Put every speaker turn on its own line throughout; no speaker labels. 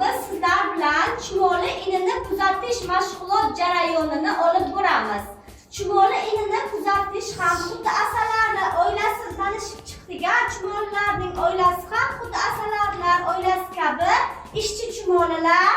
Biz sizlar bilan chumoli inini kuzatish mashg'ulot jarayonini olib boramiz. Chumoli inini kuzatish ham xuddi asalarilar oilasini tanishib chiqdik. Chumolilarning oilasi ham xuddi asalarilar oilasi kabi ishchi chumolilar,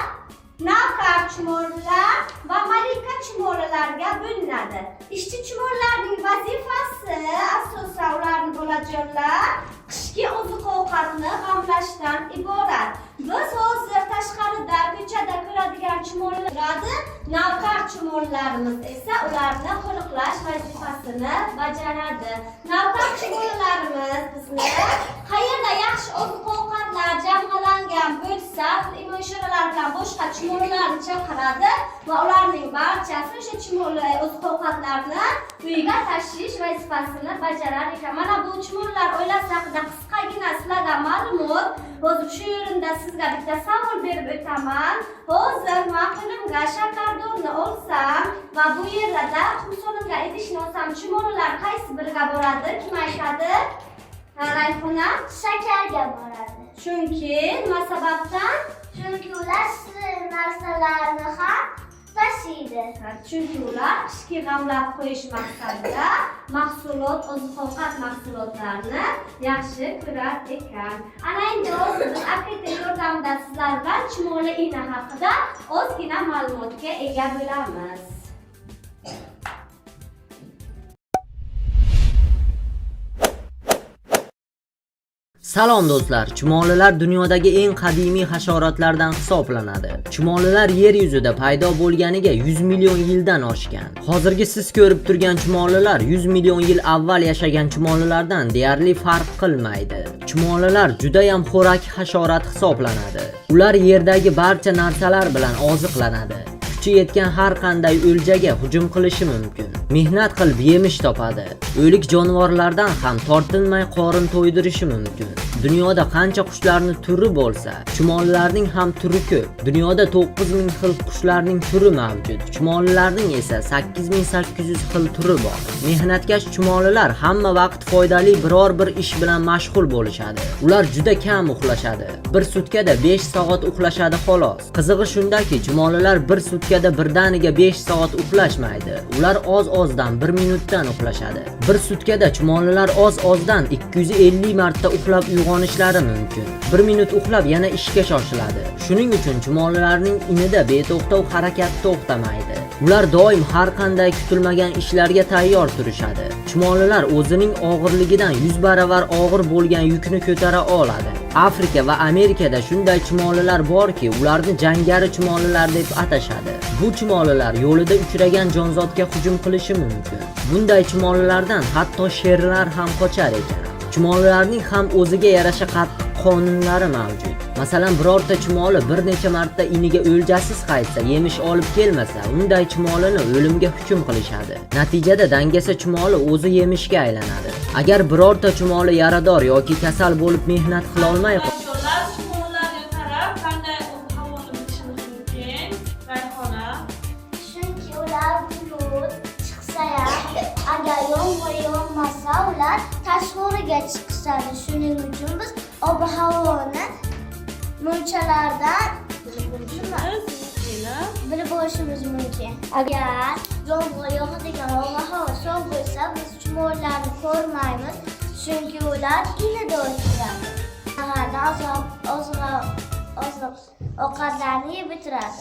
navkar chumolilar va malika chumolilarga bo'linadi. Ishchi chumolilarning vazifasi asosan ularni, bolajonlar, qishki oziq-ovqatni g'amlashdan iborat. Biz hozir tashqarida, ko'chada ko'radigan chumolilar turadi. Navkar chumolilarimiz esa ularni qo'riqlash vazifasini bajaradi. Navkar chumolilarimiz bizni qayerda yaxshi oziq-ovqatlar jamg'alangan bo'lsa, imo ishoralar bilan boshqa chumolilarni chaqiradi va ularning barchasi o'sha chumoli oziq-ovqatlarni uyga tashish vazifasini bajarar ekan. Mana bu chumolilar oilasi haqida qisqagina sizlarga ma'lumot. Hozir shu o'rinda sizga bitta savol berib o'taman. Hozir man qo'limga shakardonni olsam va bu yerlarda qum solingan idishni olsam, chumolilar qaysi biriga boradi? Kim aytadi? Ha, Rayhona?
Shakarga boradi.
Chunki nima sababdan?
Chunki ular shirin narsalarni ham tashiydi.
Ha, chunki ular qishki g'amlab qo'yish maqsadida mahsulot, oziq-ovqat mahsulotlarini yaxshi ko'rar ekan. Ana endi hozir biz APT yordamida sizlar bilan chumoli ini haqida ozgina ma'lumotga ega bo'lamiz.
Salom do'stlar, chumolilar dunyodagi eng qadimiy hasharotlardan hisoblanadi. Chumolilar yer yuzida paydo bo'lganiga 100 million yildan oshgan. Hozirgi siz ko'rib turgan chumolilar 100 million yil avval yashagan chumolilardan deyarli farq qilmaydi. Chumolilar judayam xo'rak hasharot hisoblanadi. Ular yerdagi barcha narsalar bilan oziqlanadi. Kuchi yetgan har qanday o'ljaga hujum qilishi mumkin. Mehnat qilib yemish topadi. O'lik jonivorlardan ham tortinmay qorin to'ydirishi mumkin. Dunyoda qancha qushlarning turi bo'lsa, chumolilarning ham turi ko'p. Dunyoda 9000 xil qushlarning turi mavjud. Chumolilarning esa 8800 xil turi bor. Mehnatkash chumolilar hamma vaqt foydali biror bir ish bilan mashg'ul bo'lishadi. Ular juda kam uxlashadi. Bir sutkada 5 soat uxlashadi xolos. Qizig'i shundaki, chumolilar bir sutkada birdaniga 5 soat uxlashmaydi. Ular oz-ozdan 1 minutdan uxlashadi. Bir sutkada chumolilar oz-ozdan 250 marta uxlab uyg'onishlari mumkin. 1 minut uxlab yana ishga shoshiladi. Shuning uchun chumolilarning inida beto'xtov harakat to'xtamaydi. Ular doim har qanday kutilmagan ishlarga tayyor turishadi. Chumolilar o'zining og'irligidan 100 baravar og'ir bo'lgan yukni ko'tara oladi. Afrika va Amerikada shunday chumolilar borki, ularni jangari chumolilar deb atashadi. Bu chumolilar yo'lida uchragan jonzotga hujum qilishi mumkin. Bunday chumolilardan hatto sherlar ham qochar ekan. Chumolilarning ham o'ziga yarasha qattiq qonunlari mavjud. Masalan, birorta chumoli bir necha marta iniga o'ljasiz qaytsa, yemish olib kelmasa, unday chumolini o'limga hukm qilishadi. Natijada dangasa chumoli o'zi yemishga aylanadi. Agar birorta chumoli yarador yoki kasal bo'lib mehnat qilolmay
Bolajonlar, chumolilarga qarab qanday ob-havoni bilishimiz mumkin? Rayhona.
Chunki ular bulut chiqsa ham, agar yomg'ir yog'masa, ular tashqariga chiqishadi. Shuning uchun biz ob-havoni murchalardan
Nima?
Bilib olishimiz mumkin. Agar yomg'ir yog'adigan ob-havo sovuq bo'lsa, biz chumolilarni ko'rmaymiz, chunki ular inida o'tiradi. Dag'aldan oziq oziq ovqatlarni yeb bitiradi.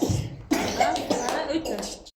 Mana o'tir.